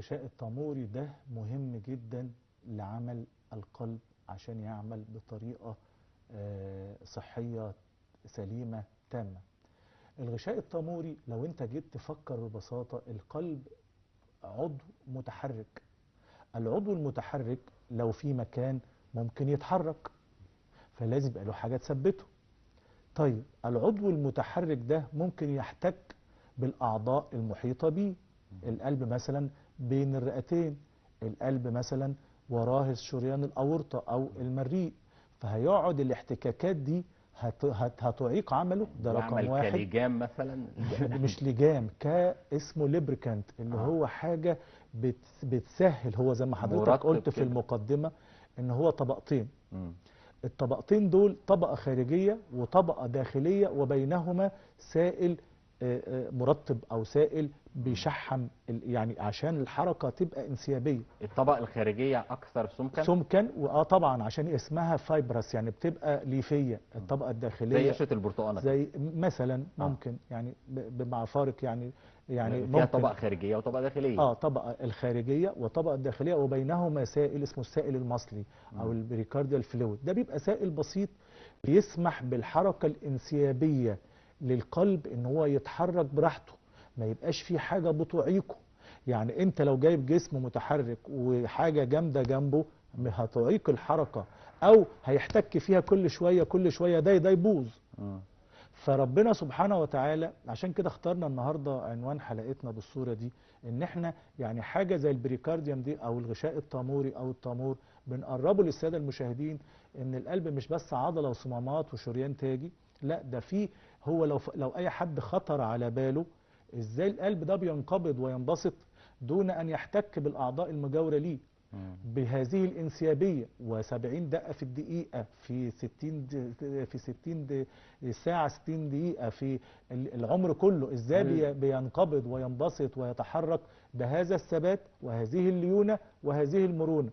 الغشاء التاموري ده مهم جدا لعمل القلب عشان يعمل بطريقة صحية سليمة تامة. الغشاء التاموري لو انت جيت تفكر ببساطة، القلب عضو متحرك. العضو المتحرك لو في مكان ممكن يتحرك، فلازم يبقى له حاجة تثبته. طيب العضو المتحرك ده ممكن يحتك بالأعضاء المحيطة بيه. القلب مثلا بين الرئتين، القلب مثلا وراه الشريان الأورطة أو المريء، فهيقعد الاحتكاكات دي هتعيق عمله. ده رقم واحد. كلجام مثلا؟ مش لجام، كاسمه ليبريكانت، اللي هو حاجة بتسهل. هو زي ما حضرتك قلت في المقدمة ان هو طبقتين. الطبقتين دول طبقة خارجية وطبقة داخلية، وبينهما سائل مرطب أو سائل بيشحم، يعني عشان الحركة تبقى انسيابية. الطبقة الخارجية أكثر سمكا؟ سمكا، وآه طبعا عشان اسمها fibrous، يعني بتبقى ليفية. الطبقة الداخلية زي قشرة البرتقالة زي مثلا، ممكن يعني مع فارق، يعني فيها ممكن طبقة خارجية وطبقة داخلية. طبقة الخارجية وطبقة الداخلية، وبينهما سائل اسمه السائل المصلي أو ال pericardial fluid. ده بيبقى سائل بسيط بيسمح بالحركة الانسيابية للقلب ان هو يتحرك براحته، ما يبقاش في حاجة بتعيقه. يعني انت لو جايب جسم متحرك وحاجة جامدة جنبه هتعيق الحركة، او هيحتك فيها كل شوية كل شوية، ده يبوظ. فربنا سبحانه وتعالى عشان كده اخترنا النهاردة عنوان حلقتنا بالصورة دي، ان احنا يعني حاجة زي ال pericardium دي او الغشاء التاموري او التامور بنقربه للسادة المشاهدين، ان القلب مش بس عضلة وصمامات وشريان تاجي، لا ده فيه هو لو اي حد خطر على باله ازاي القلب ده بينقبض وينبسط دون ان يحتك بالاعضاء المجاورة ليه بهذه الانسيابيه، و70 دقه في الدقيقة، في 60 في 60 ساعة، 60 دقيقة في العمر كله، ازاي بينقبض وينبسط ويتحرك بهذا الثبات وهذه الليونه وهذه المرونة.